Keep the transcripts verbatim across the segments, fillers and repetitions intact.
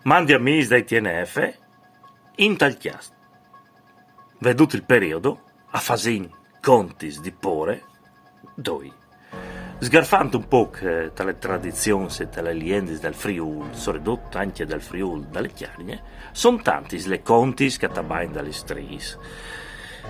Mandi amîs dai T N F, in tal cjast. Vedût il periodo, a fasìn contis di pôre, doi. Sgarfant un pôc, eh, ta lis tradizions e ta lis liendis dal Friûl, soredut ancje dal Friûl, da lis Cjargnis, a son tantis lis contis che a tabain da lis striis.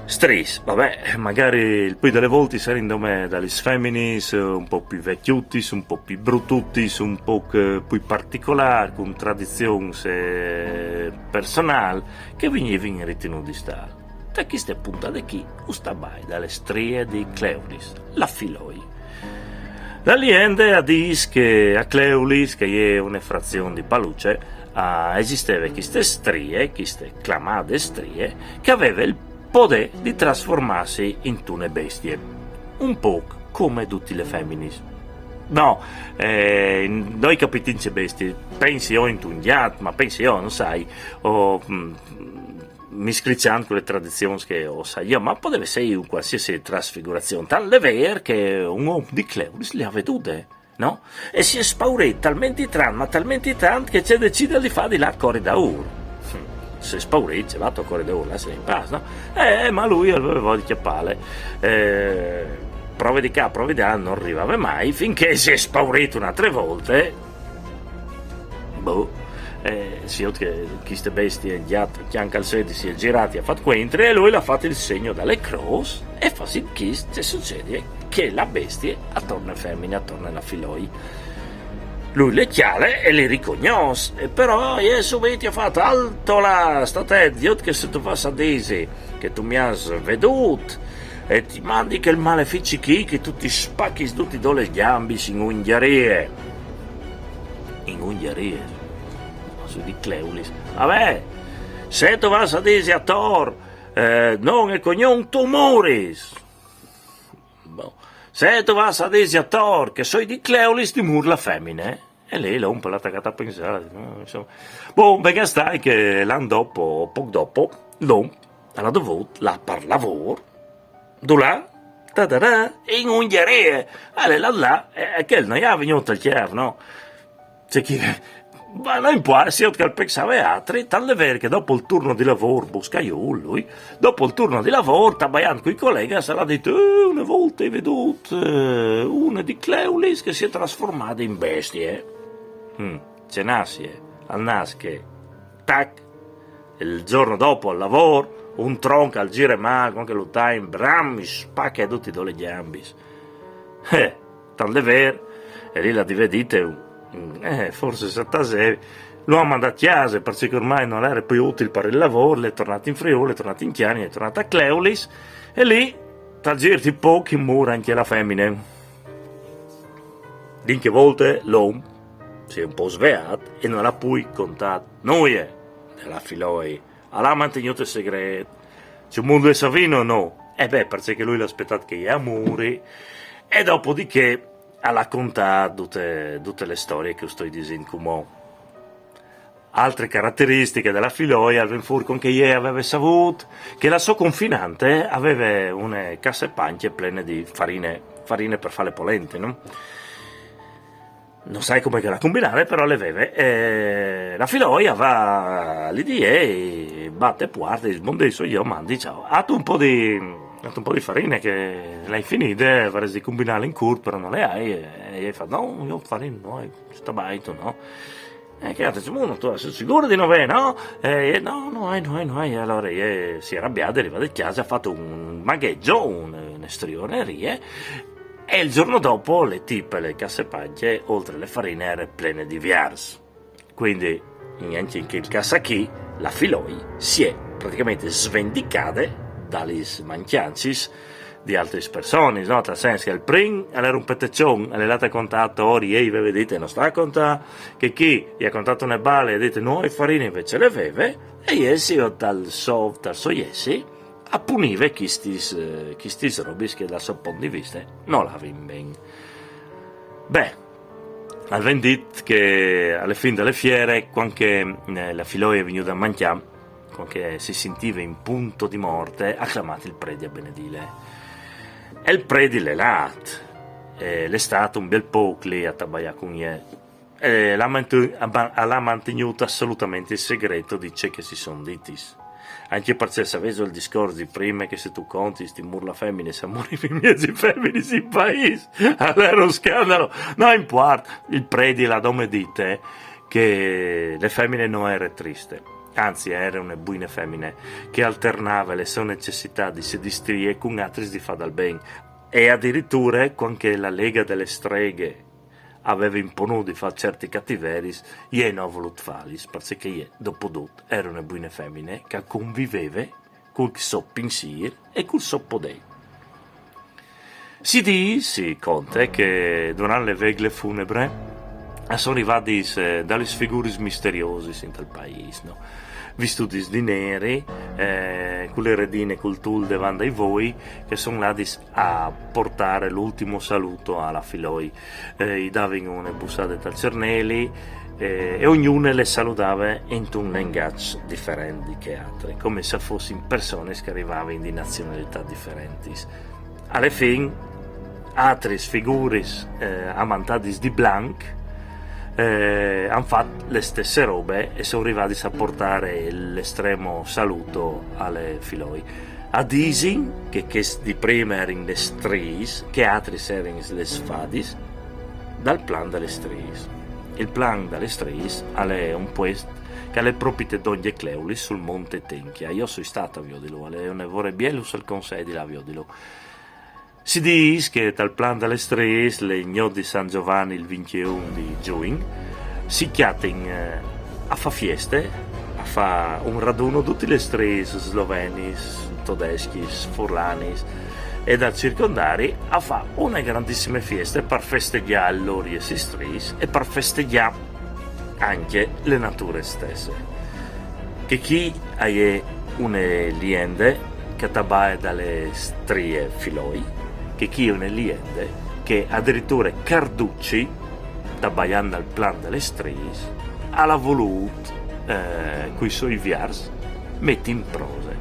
Striis, va ben, magari il plui des voltis a jerin dome da lis feminis, eh, un pôc plui vecjutis, un pôc plui brututis, un pôc, eh, plui particolârs, cun tradizions, eh, personâls, che a vignivin ritenudis tâls. Ta cheste pontade chi us tabai da lis striis di Cleulis, la Filoi. La liende a dîs che a Cleulis, che e je une frazion di Paluce, a esisteve cheste strie, cheste clamade strie, che e veve il podê di trasformâsi intune bestie. Un pôc come dutis lis feminis. No, eh, no ai capît in ce bestie, pensi jo intun gjat, ma pensi jo, no sai, o, mm, miscliçant cu lis tradizions che o sai jo, ma e podeve jessi une cualsisei trasfigurazion. Tant al è vêr che un om di Cleulis le à vedude, no? E si è spaurît talmentri tant, ma talmentri tant che al decît di fâ di lâ a cori daûr. Hm, se spaurît, ce vâstu a cori daûr, lassile in pâs, no? Eh, ma lui al veve voie di cjapâle. Eh, prove di ca, prove di là, nol rivave mai, fin che si è spaurît une altre volte. Boh. Eh, si vês che cheste bestie, il gjat, cjale il sedis, si è zirât, al à fat cuintri, e lui al à fat il segn da lis crôs, e fasint chest, ce sucêt? Che la bestie e torne femine, e torne la Filoi. Lui le cjale e le ricognòs, e però e subit al à fat: «Alto là, sta atent, vês che se tu vâs a dî che tu mi âs vedût, e ti mandi chel malefici chi, che tu ti spachis dutis dôs lis gjambis in Ungjarie.» In Ungjarie? Ma soi di Cleulis. Va ben, se tu vâs a dî a Tor, eh, non e cognon, tu muris. Bon. Se tu vâs a dî a Tor che soi di Cleulis, ti mûr la femine. E li l'om al à tacât a pensâ, no? Insome. Bon, ben, al sta che l'an dopo, pôc dopo, l'om al à dovût lâ par lavôr. Dulà? Ta ta ta, in Ungjarie. Al è lât là, e, e chel nol è vignût tal cjâf, no? Ce chi, ma no impuarte, si vês che al pensave altri, tant al è vêr che dopo il turno di lavôr, buscaiûl lui, dopo il turno di lavôr, tabaiant cui colegas, al à dit: «Eh, une volte o ai vedût, eh, une di Cleulis che si è trasformade in bestie.» Hm, ce nasse? Al nas che, tac, il zorno dopo al lavôr, un tronc al zire mâl, cuant che lu tain, bram, i spache dutis dôs lis gjambis. Eh, tant al è vêr, e li al à di vê dit: «Eh, forsit se tasevi.» Lu àn mandât a cjase, parcè che ormai nol jere plui util par il lavôr, al è tornât in Friûl, al è tornât in Cjargne, al è tornât a Cleulis, e li, tal zîr di pôc, i mûr ancje la femine. Di chê volte l'om si è un pôc sveât e nol à plui contât nuie de la Filoi. Al à mantignût il segret. Ce mût, lu savìn o no? Eh ben, parcè che lui al à spietât che jê e muri, e dopodiché al à contât dute, dute lis storiis che us stoi disint cumò. Altre carateristiche de la Filoi al ven fûr cuant che jê e veve savût che la sô confinante e veve une casse pancje plene di farine, farine par fâ la polente, no? No sai come che le à combinade, però le veve. E la Filoi e va li di jê, e bat a puarte, e dîs: «Bundì, soi jo, mandi, ciao. Âstu un pôc di, âstu un pôc di farine che le ai finide, o varès di combinâle in curt, però no le ai.» E, e jê e fâs: «No, jo farine no ai, sta baitu, no?» E chê altre e dîs: «Ma no, tu sês sigure di no vê, no?» E jê: «No, no ai, no ai, no ai.» E alore jê si è rabiade, e je rivade a cjase, e à fat un magheç, un, une strionerie, e il zorno dopo le tipe, le casse pancje, oltri a la farine, e jere plene di viars. Cuindi, in, ancje in chel câs chi, la Filoi si è pratichementri svendicade da lis mancjancis di altris personis, no? Tal sens che il prin al jere un peteçon, al è lât a contâ a Tor, e jê i veve dit, e no sta a contâ, che chi i à contât une bale, e à dit: «No ai farine», invezit le veve, e jê si, o tal so, tal so jessi, a punive chistis, eh, chistis robis che dal so pont di viste no lavin ben. Ben, al ven dit che a la fin de la fiere, cuant che, eh, la Filoi e je vignude a mancjâ, cuant che si sintive in pont di muart, e à clamât il predi a benedîle. E il predi al è lât, e al è stât un biel pôc li a tabaiâ cun jê. eh, l'ha mantu-, l'ha mantenuto assolutamente il segreto di ciò che si son ditis. Anche perché se vedi il discorso di prima che se tu conti sti murla femmine, se morivi mezzi femmine in paese, allora era un scandalo. No importa, il predi l'ha dome dite che le femmine non era triste, anzi era una buona femmina che alternava le sue necessità di se distrire con altri di fare dal ben. E addirittura quando la Lega delle Streghe aveva imponuto di fare certi cattiveris, e non ha voluto farlis, perché e, dopo tutto, era una buona femmina che conviveva col so pensiero e col so potere. Si dice, si conta che durante le vegle funebre sono arrivati eh, dalle figure misteriose in tal paese, no? Vestiti di neri, eh, con le redine, col tul davanti ai voi, che sono andati a portare l'ultimo saluto alla Filoi. Eh, i davano una bussata al cernelli eh, e ognuno le salutava in un linguaggio differente che altri, come se fossero persone che arrivavano di nazionalità differenti. Alla fine, altri figure eh, ammantate di blanc eh, hanno fatto le stesse robe e sono arrivati a portare l'estremo saluto alle Filoi. A disin che questi di prima erano le stris, che altri erano le fadis, dal plan delle stris. Il plan delle stris è un posto che è proprio donde Cleulis sul monte Tenchia. Io sono stato a Viodilo, è un errore bielo sul consiglio di la Viodilo. Si dice che dal plan delle stris, le gnot di San Giovanni il ventuno di giugno, si chiattano eh, a fare feste, a fare un raduno tutti le stris slovenis, tedeschi, furlanis e dal circondari a fare una grandissima festa per festeggiare loro e si stris e per festeggiare anche le nature stesse. Che chi è una liende che tabae dalle strie Filoi, che chi è una liende che addirittura Carducci, tabaiando al plan delle stris, ha voluto eh, con i suoi viars metti in prose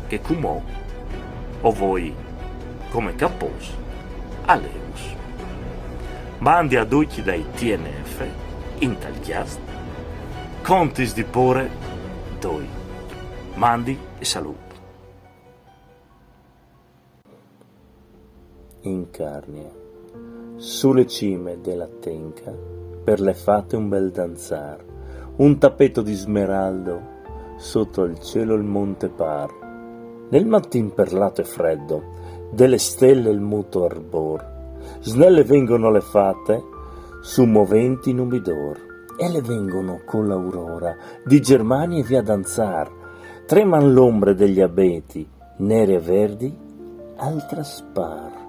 che cumò o voi come capos a Leus. Mandi a ducci dai T N F in tal giast, contis di pore doi. Mandi e salut. In Carnia, sulle cime della Tenca, per le fate un bel danzar, un tappeto di smeraldo, sotto al cielo il monte par. Nel mattin perlato e freddo, delle stelle il muto arbor, snelle vengono le fate, su moventi nubi d'or, e le vengono con l'aurora di Germania via danzar, treman l'ombre degli abeti, nere e verdi, al traspar.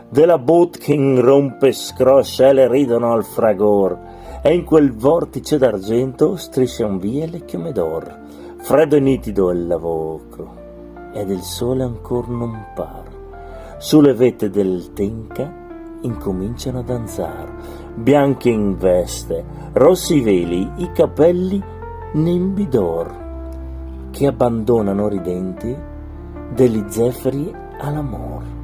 Della bot che in rompe scrosce le ridono al fragor, e in quel vortice d'argento striscian via le chiome d'or. Freddo e nitido il lavocro, ed il sole ancor non par. Sulle vette del Tenca incominciano a danzar, bianche in veste, rossi i veli, i capelli nembi d'or, che abbandonano ridenti degli zefiri all'amor.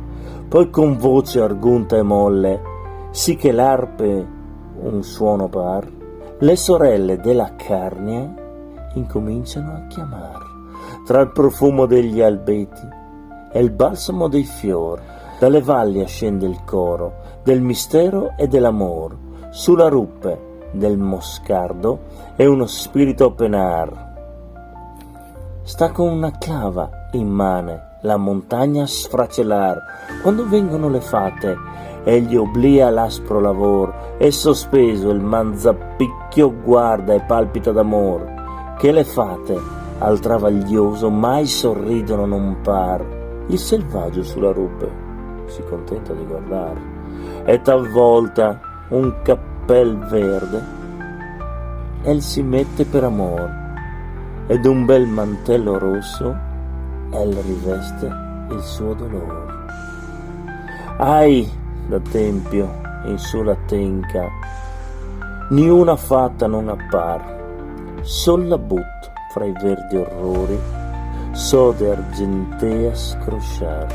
Poi con voce argunta e molle, sì che l'arpe un suono par, le sorelle della Carnia incominciano a chiamar. Tra il profumo degli albeti e il balsamo dei fior, dalle valli ascende il coro del mistero e dell'amor. Sulla rupe del Moscardo è uno spirito a penar. Sta con una clava in mane la montagna a sfracellar. Quando vengono le fate, egli oblia l'aspro lavor, e sospeso il manzapicchio guarda e palpita d'amor. Che le fate al travaglioso mai sorridono non par. Il selvaggio sulla rupe si contenta di guardar. E talvolta un cappel verde el si mette per amor, ed un bel mantello rosso el riveste il suo dolor. Ai, da tempio in su la Tenca, niuna fata non appar, sol la but fra i verdi orrori, sode argentea scrosciar.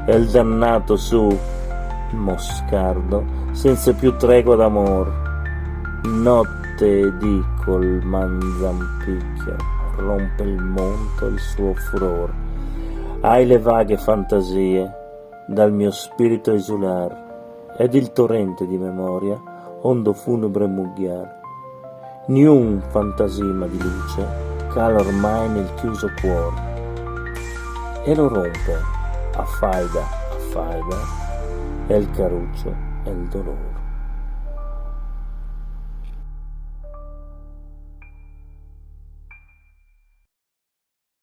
E il dannato su, il Moscardo, senza più tregua d'amor, Notte e dì col manzampichio rompe il monto il suo furor. Hai le vaghe fantasie dal mio spirito esular ed il torrente di memoria ondo funebre mugghiar. Niun fantasima di luce cala ormai nel chiuso cuor e lo rompe a faida a faida el caruccio e il dolor.